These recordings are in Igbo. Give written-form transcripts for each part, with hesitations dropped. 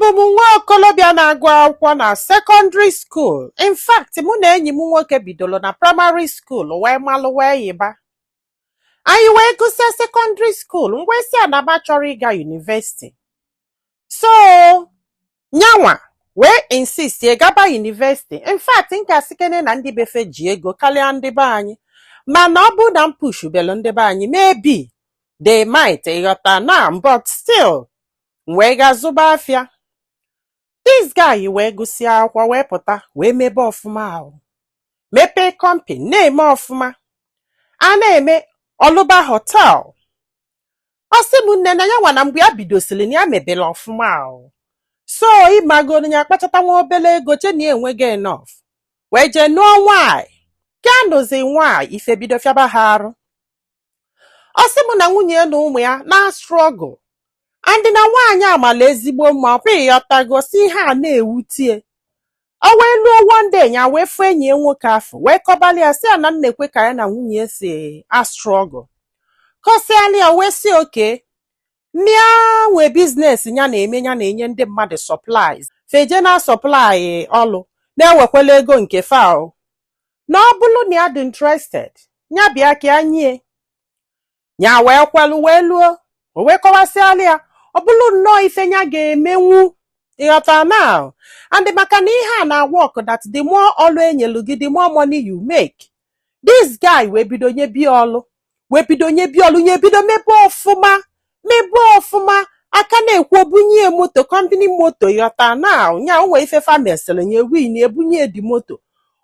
Abụ m nwa okolobịa na-agụ akwụkwọ na secondary school. In fact, mụ na enyi m nwoke bidoro na primary school wee malụ wee yiba. Anyị wee gụsịa secondary school, m wee sị ya na m chọrọ ịga university. So nyanwa wee insist gaba university. In fact, m ga-asịkene na ndị befe ji ego karịa ndị be anyị, mana ọ bụ na m pushubelu ndị be anyị, maybe they might, ịghọta na, but still m wee ga zụba afịa. This guy wee gụsịa akwụkwọ wee pụta, wee mebe ọfụma ahụ, mepee company, na-eme ọfụma, a na-eme ọlụba hotel. Ọ sị m nne, na ya nwa na mgbe ya bidosiri na ya mebere ọfụma ahụ. So ịmagoro ya akpachata nwa obere ego, che na ya enweghị enough, wee jee nụọ nwaanyị. Ka nụzi nwaanyị, ife bido fiaba ha arụ. Ọ sị m na nwunye ya na ụmụ ya na struggle, and na nwaanyị amala ezigbo mma. Ọ pụghị ịghọtago si ihe a na-ewutie. O wee luo one day, ya wee fụ enyi ya nwoke afọ, wee kọbalị ya, sị ya na nna ekwe ka ya na nwunye ya si a struggle. Kọsịalị ya, wee sị oke mmịa nwee business ya na-eme, ya na-enye ndị mmadụ supplies, feje na supply ọlụ, na-ewekwala ego nke faụ, na ọ bụrụ na ya dị interested, ya bịa ka ya nye ya. Wee kwelu, wee luo, o wee kọwasịalị ya, ọ bụrụ nnọọ ife ya ga-emenwu, ịghọta now. And maka na ihe a na work, that the more ọlụ enyelu gị, the more money you make. This guy wee bido nye bia ọlụ, wee bido nye bia ọlụ, nye bido mebe ọfụma, mebe ọfụma. Aka na-ekwu, obunye moto, company moto, ịghọta now. Nya o nwee ife fa mesịrị nye win, ebunye di moto.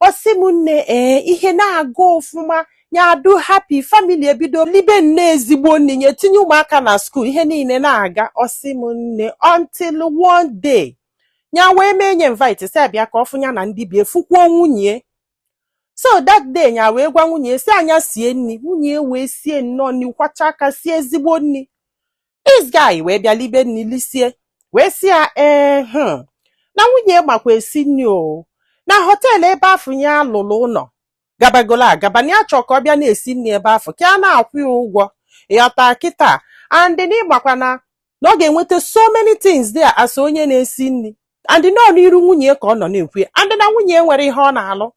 Ọ sị m nne, ee, ihe na-aga ọfụma, ya adụ happy family, ebido libe nne ezigbo nne, nye tinye ụmụaka na school, ihe niile na-aga. Ọ sị m nne, until one day ya wee mee nye invite, sị abịa ka ọ fụ ya na ndị bi efukwuo nwunye. So that day ya wee gwa nwunye si anya sie nri. Nwunye wee sie nnọọ nri, kwacha aka sie ezigbo nri. This guy wee bịa libe nri, lisie, wee sị ya ee, na nwunye makwa esi nri o, na hotel ebe afọ ya lụrụ ụlọ gabagolo agaba, na ya chọọ ka ọ bịa na-esi nri ebe afọ, ka a na-akwụ ya ụgwọ, ịghọta kịta. And na ịgbakwa na ọ ga-enweta so many things there as onye na-esi nri. And nọ n'iru nwunye ka ọ nọ na-ekwu ya, and na nwunye nwere ihe ọ na-alụ.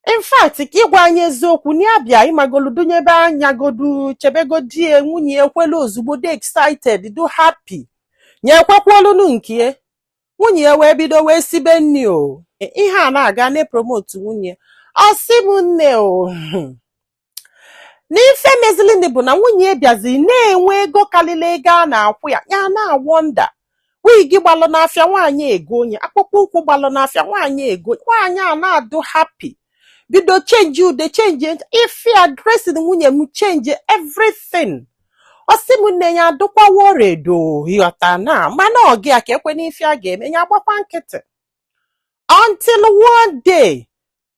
In fact, ka ịgwa anyị eziokwu, na ya bịa ịmagolu dunyebe anya godu chebegodie. Nwunye ekwelu ozugbo, dị excited, dị happy, nye ekwekwuolunu nke nwunye ya. Wee bido wee sibe nri o. Ihe a na-aga na-epromote nwunye. Ọ sị m nne o, n'ife mezilini bụ na nwunye bịazi na-enwe ego karịrị ego a na-akwụ ya. Ya na-awonder, wig gbalụ n'afịa, nwaanyị ego onye, akpụkpọ ụkwụ gbalụ n'afịa, nwaanyị ego. Nwaanyị a na-adụ happy, bido change ude, change ife ya, dressing nwunye m, change everything. Ọ sị m nne, ya adụkwa worried, ịghọta na, mana ọ gị a ka ekwe n'ife a ga-eme, ya agbakwa nkịtị. Until one day,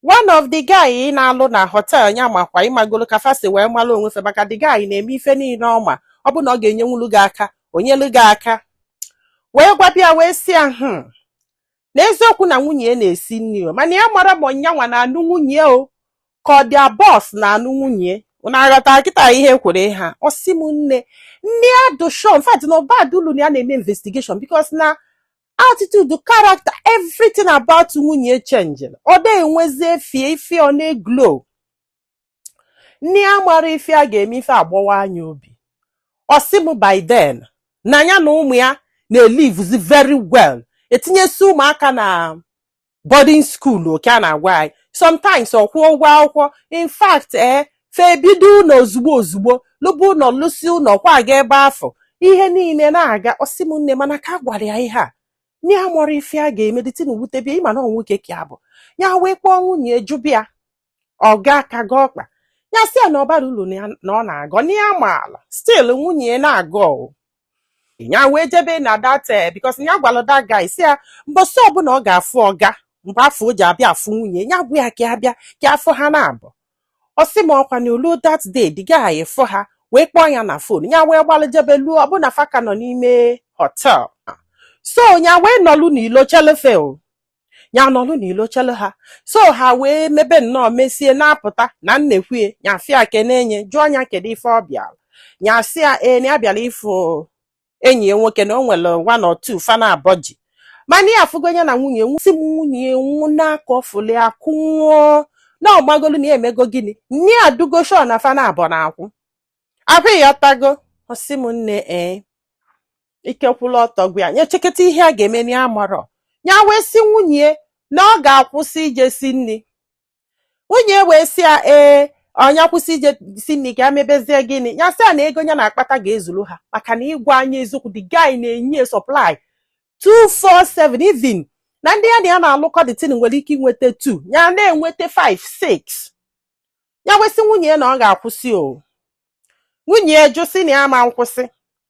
one of the guy na-alụ na hotel ya, makwa ịmagolo ka fasi wee malụ onwe fe, maka the guy na-eme ife niile ọma, ọ bụ na ọ ga-enyenwulu gị aka, onyelu gị aka, wee gwabịa, wee sị ya, na eziokwu na nwunye ya na-esi nri o, mana ya mara ma ọnyanwa na-anụ nwunye o, ka ọ dị boss na-anụ nwunye. Unu aghọta kịta ihe kwere ha? Ọ sị m nne, nne ya dị sure, in fact, na ọbadulu na ya na-eme investigation, because na attitude, character, everything about nwunye change. Ọ da enwezi efie ife, ọ na-eglow. Nne ya mara ife a ga-eme, ife agbawa anya obi. Ọ sị m, by then na ya na ụmụ ya na-elivezi very well, etinyesi ụmụaka na boarding school oke a na-agwa anyị, sometimes ọ kwụọ ụgwọ akwụkwọ. In fact, ee, fe ebido ụlọ ozugbo ozugbo, lụba ụlọ, lụsi ụlọ, kwa aga ebe afọ, ihe niile na-aga. Ọsị m nne, mana ka a gwara ya ihe a, nne ya mụrụ ife a ga-eme, dịtị na wutebia. Ịma na ọ nwoke ka ya bụ, ya wee kpọọ nwunye jụbịa ọga aka ga ọkpa. Ya sị ya na ọ bara uru na ọ na-agọ na ya maala. Still nwunye ya na-agọ o. Ya wee jebe na that because ya gwara that guy, sị ya mbọsị ọbụla ọ ga-afụ ọga, mgbe afọ o ji abịa afụ nwunye ya, gwa ya ka abịa ka afọ ha na-abụ. Ọ sị m ọkwa na olu that day, the guy fụ ha, wee kpọọ ya na phone. Ya wee gbalụ jebe luo, ọbụna faka nọ n'ime hotel. So ya wee nọlụ n'ilo chelefe o, ya nọlụ n'ilo chele ha. So ha wee mebe nnọọ, mesie na-apụta na nnekwue ya, fịa kenenye, jụọ ya kedu ife ọ bịara. Ya sị ya ee, na ya bịara ịfụ enyi ya nwoke, na o nwere one or two fana abọ ji. Mana ya afụgo ya na nwunye si m nwunye nwụ n'aka ọfụli akụnwụọ na ọgbagolu na ya emego gịnị nne ya adugo sure na fa na abọ na akwụ ahụ ịghọtago. Ọsị m, nne, ee, ike kwụla ọtọ gwa ya nye cheketa ihe a ga-eme na ya marọ. Ya wee sị nwunye na ọ ga-akwụsị ije si nri. Nwunye wee sị ya, ee, ọnya kwụsị ije si nri ka ya mebezie gịnị? Ya sị ya na ego ya na-akpata ga-ezuru ha, maka na ịgwa anya eziokwu, the guy na-enye supply 247, even na ndị ya na ya na-alụkọ the thing nwere ike inweta 2, ya na-enweta 5 6. Ya wee sị nwunye ya na ọ ga-akwụsị o. Nwunye ya jụ, sị na ya ma nkwụsị.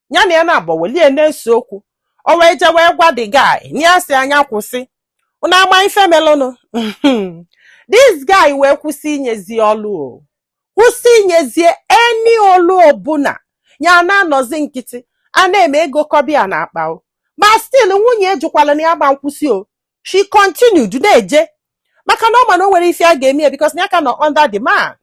Ya na ya na-abọ welie na-ese okwu. O wee jee wee gwa the guy na ya si anya kwụsị. Unu ama ife melụnụ? This guy wee kwụsị inyezi ọlụ o, kwụsị inyezie eni ọlụ ọbụla. Ya na-anọzi nkịtị a na-eme ego kọbịa na akpa o. Ma still nwunye ejukwala na ya gba nkwụsị o. She continued na-eje, maka na ọ ma na o nwere ife a ga-eme ya, because na ya ka nọ under the man.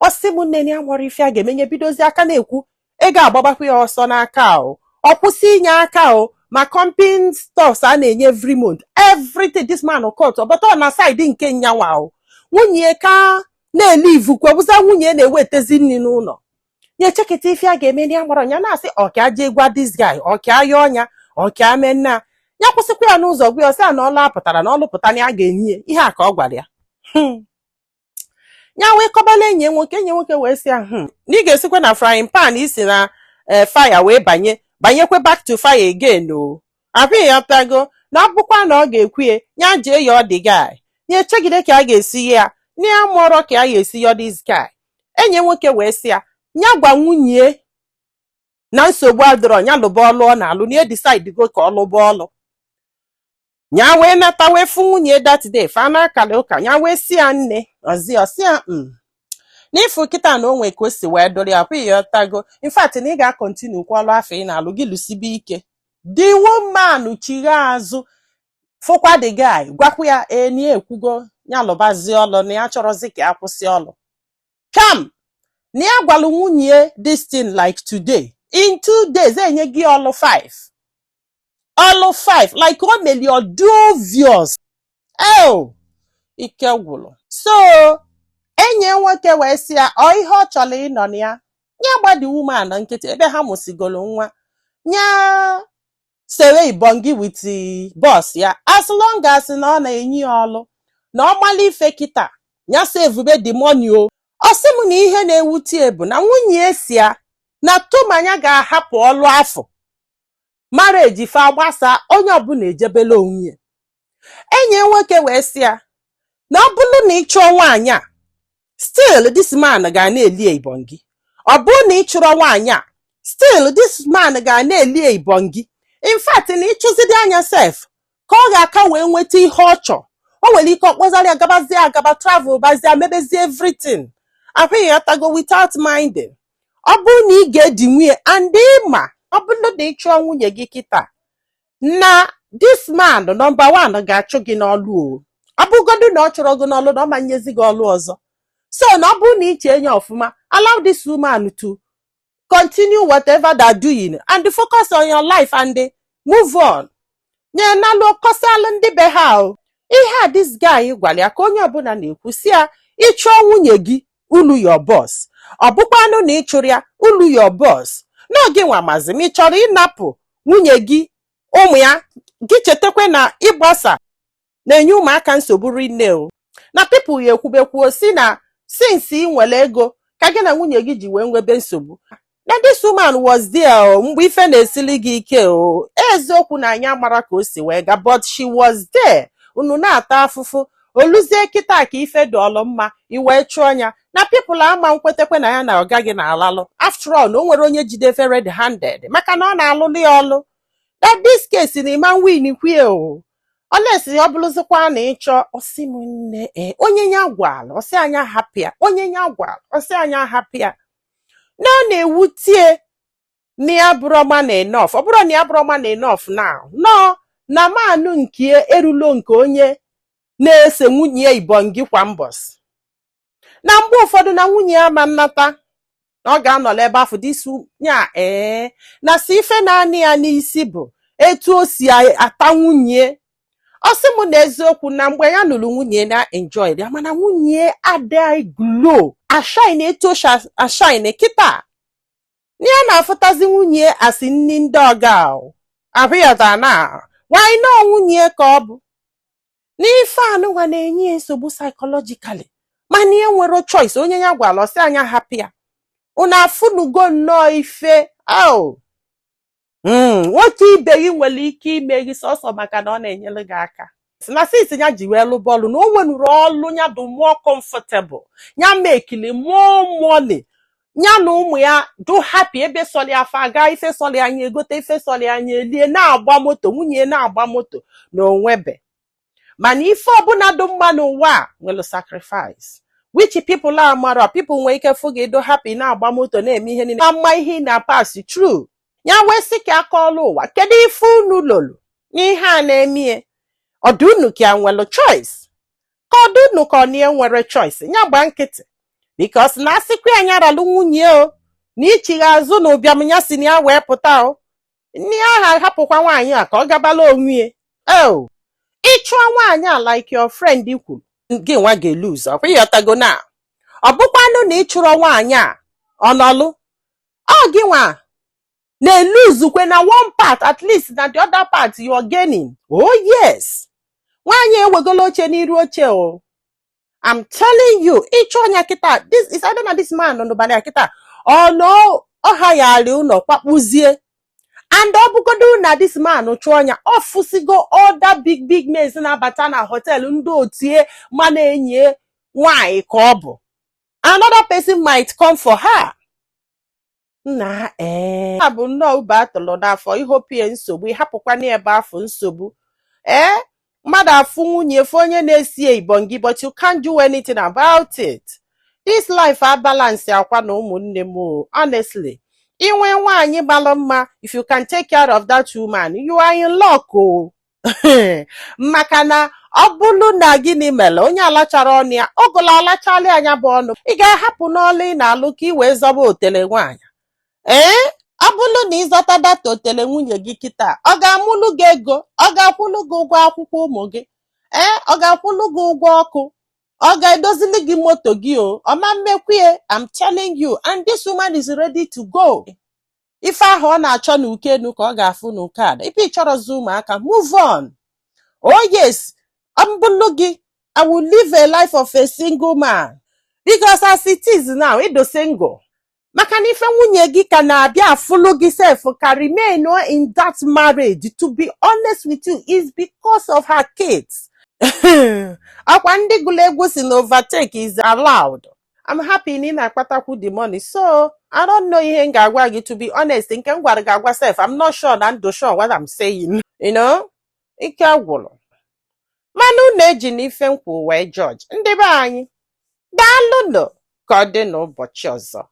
Ọ sị m, nne, ya nwere ife a ga-eme nye bidozi aka na-ekwu ego agbabakwa ya ọsọ n'aka o. Ọ kwụsị inye aka o, ma company stuffs a na-enye every month, everything, this man cut. But ọ na side nke nyanwa o, nwunye ka na-ele ivukwe bụza nwunye na-ewetezi nri n'ụlọ ya. Echeketa ife a ga-eme na ya gbara ya na-asị ọka jee gwa this guy, ọka ya ọnya, ọka mee nna ya kwụsịkwa ya n'ụzọ, gwa ya, ọsị ya na ọlụ apụtara na ọlụ pụta na ya ga-enye ya ihe a ka ọ gwara ya. Ya wee kọbala enyi ya nwoke. Enyi ya nwoke wee sị ya, na ị ga-esikwa na frying pan isi na fire wee banye banyekwe back to fire again o. Ahụ ya tago na ọ bụkwa na ọ ga-ekwu ya, ya jee ya ọ dị guy ya echegide ka a ga-esi ya na ya mụọrọ ka a ga-esi ya this guy. Enyi ya nwoke wee sị ya, ya gwa nwunye na nsogbu adịrọ, ya lụba ọlụ ọ na-alụ, na ya decide go ka ọ lụba ọlụ. Ya wee nata wee fụ nwunye that day, fa na akara ụka. Ya wee sị ya, nne, ọzi ọsị ya, n'ịfụ kịta na o nwee ka o si wee dụrụ ya kwa ịghọtago. In fact, na ị ga-acontinue kwa ọlụ afọ ị na-alụ gị, lụsibe ike. The woman chigha azụ fụkwa the guy, gwakwa ya, ee, na ya ekwugo ya lụbazie ọlụ, na ya chọrọzi ka ya kwụsị ọlụ kam. Na ya gwalụ nwunye this thing like today, in 2 days enye gị ọlụ 5, ọlụ 5, like o meli ọ dị obvious. Oh, ike gwụrụ. So enyi ya nwoke wee sị ya, ọ ihe ọ chọrọ ịnọ na ya, ya gbadi woman nkịtị ebe ha mụsigoro nwa ya, sewe ibongi with boss ya, as long as na ọ na-enye ya ọlụ, na ọ mala ife kịta ya sevube the money o. Ọ sị m na ihe na-ewute bụ na nwunye si ya na tumanya ga-ahapụ ọlụ afọ marriage fa agbasa, onye ọbụla ejebela onwe ya. Enyi ya nwoke wee sị ya na ọ bụrụ na ị chụọ nwaanyị a, still this man ga na-eli ibongi. Ọ bụrụ na ị chụrụ nwaanyị a, still this man ga na-eli ibongi. In fact, na ịchụzidi anya sef ka ọ ga-aka wee nweta ihe ọ chọọ. O nwere ike ọkpọzara ya gabazie agaba, travel bazie, mebezie everything ahụ ya tago without minding. Ọ bụrụ na ị ga-edi nwunye and ịma, ọ bụrụ na ị chụọ nwunye gị kịta, na this man number one ga-achụ gị n'ọlụ o. Ọ bụgodu na ọ chụrụ gị n'ọlụ, na ọ ma nyezi gị ọlụ ọzọ. So na ọ bụrụ na ị chee ya ọfụma, allow this woman to continue whatever they're doing and focus on your life and move on. Nye nalụ kọsalụ ndị be ha o. Ihe a this guy gwara ya ka onye ọbụla na-ekwu, si ya ịchụọ nwunye gị, ulu your boss. Ọ bụkwanụ na ị chụrụ ya, ulu your boss. N'oge nwa mazi ma ị chọrọ ịnapụ nwunye gị ụmụ ya gị, chetakwa na ịgbasa na-enye ụmụaka nsogbu rinne o, na people ya ekwubekwuo si na since ị nwere ego ka gị na nwunye gị ji wee nwebe nsogbu, na this woman was there o mgbe ife na-esili gị ike o. Eziokwu na anyị amara ka o si wee gaa, but she was there. Unu na-ata afụfụ, oluzie kịta ka ife dị ọlụ mma, i wee chụọ ya. Na people ama nkwetekwe na ya na ọga gị na-alalụ. After all, na o nwere onye jide red handed, maka na ọ na-alụlụ ya ọlụ. That this case na ịma win kwie o, olesi ọ bụrụzikwa na ịchọ. Ọsị m, nne, e onye ya gwala, ọsị anya hapụ ya. Onye ya gwala, ọsị anya hapụ ya, na ọ na-ewutie na ya bụrụ man enough. Ọ bụrụ na ya bụrụ man enough now, nọ na manụ nke erulo nke onye na-ese nwunye ya ibongi kwa mbọsị, na mgbe ụfọdụ na nwunye ya ma nnata, na ọ ga-anọrọ ebe afọ dịsu ya. Ee, na si ife naanị ya n'isi bụ Etu o si ata nwunye, ọ sị m na eziokwu, na mgbe ya nụrụ nwunye na enjoy ya, mana nwunye adịghị glow, ashine etu o si ashine kịta, na ya na-afụtazi nwunye asị nni ndị ọga ahụyọta na why na nwunye ka ọ bụ n'ife anụnwa na-enye ya nsogbu psychologically, mana ihe nwere choice. Onye ya gwara ọsị anya hapụ ya. Unu afụnugo nnọọ ife oh nwoke ibe gị nwere ike ime gị sọsọ maka na ọ na-enyere gị aka. Na since ya ji wee lụba ọlụ, na o nwenuru ọlụ ya dị more comfortable, ya mekili more money, ya na ụmụ ya do happy, ebe sọlị afọ aga, ife sọlị anya egote, ife sọlị anya elie, na-agba moto, nwunye na-agba moto na onwebe. Mana ife ọbụla dị mma n'ụwa a nwere sacrifice, which people amara. People nwere ike fụ gị do happy, na-agba moto, na-eme ihe niile, ama ihe ị na-pass through. Ya wee sị ka aka ọlụ ụwa, kedu ife unu lolu n'ihe a na-emie? Ọdụ unu ka ya nwere choice, ka ọdụ unu ka ọ na nwere choice ya gba nkịtị, because na asịkwa ya nyaralụ nwunye o na ichigha azụ na ụbịam ya si na ya wee pụta o nne aha, hapụkwa nwaanyị a ka ọ gabala onwe ya. O ịchụọ nwaanyị a, like your friend kwuru, gị nwa ga-elose. Ọkwa ịghọtago na ọ bụkwanụ na ịchụrọ nwaanyị a, ọ nọlụ ọ gị nwa na-eluzukwe na one part, at least na the other part you are gaining. Oh yes, nwaanyị ewegolo oche n'iru oche o. I'm telling you, ịchọ ọnya kịta, this is either na this man nọ n'ụbalị a kịta, ọ nọ ọ hayarị ụlọ kwakpuzie. And ọ bụgodo na this man chụọ ọnya, ọ fụsigo other big big men na-abata na hotel ndị otie, mana enyi nwaanyị ka ọ bụ another person might come for her. Nna, ee, a bụ nnọọ ube atụrụ n'afọ ihopie nsogbu, ịhapụkwana ebe afọ nsogbu. Ee, mmadụ afụ nwunye fụ onye na-esi ibongi, but you can't do anything about it. This life a balance akwa na ụmụnne m o. Honestly, inwe nwaanyị gbalụ mma, if you can take care of that woman, you are in luck o. Maka na ọ bụrụ na gịnị mere onye alachara ọnụ ya, ogolo alachala anya bụ ọnụ, ị ga-ahapụ n'ọlụ ị na-alụ ka ị wee zọba otele nwaanyị. Ee, ọ bụrụ na ịzọta data otele nwunye gị kịta, ọ ga-amụlụ gị ego, ọ ga-akwụlụ gị ụgwọ akwụkwọ ụmụ gị, ee, ọ ga-akwụlụ gị ụgwọ ọkụ, ọ ga-edozili gị moto gị o, ọ ma mmekwie. I'm telling you, and this woman is ready to go. Ife ahụ ọ na-achọ n'uke enu ka ọ ga-afụ n'uke ada. Ife ị chọrọzi ụmụaka, move on. Oh yes, mbụlụ gị, I will live a life of a single man, because as it is now, ịdụ single maka na ife nwunye gị ka na-abịa afụlụ gị sef ka remain in that marriage, to be honest with you, is because of her kids. Akwa ndị gụrụ egwu si na overtake is allowed. I'm happy na ị na-akpatakwu the money, so I don't know ihe m ga-agwa gị. To be honest, nke m gwara gị agwa sef, I'm not sure na ndụ sure what I'm saying. Ike gwụrụ, mana unu eji na ife nkwu wee judge ndị be anyị. Daalụnụ, ka ọ dị n'ụbọchị ọzọ.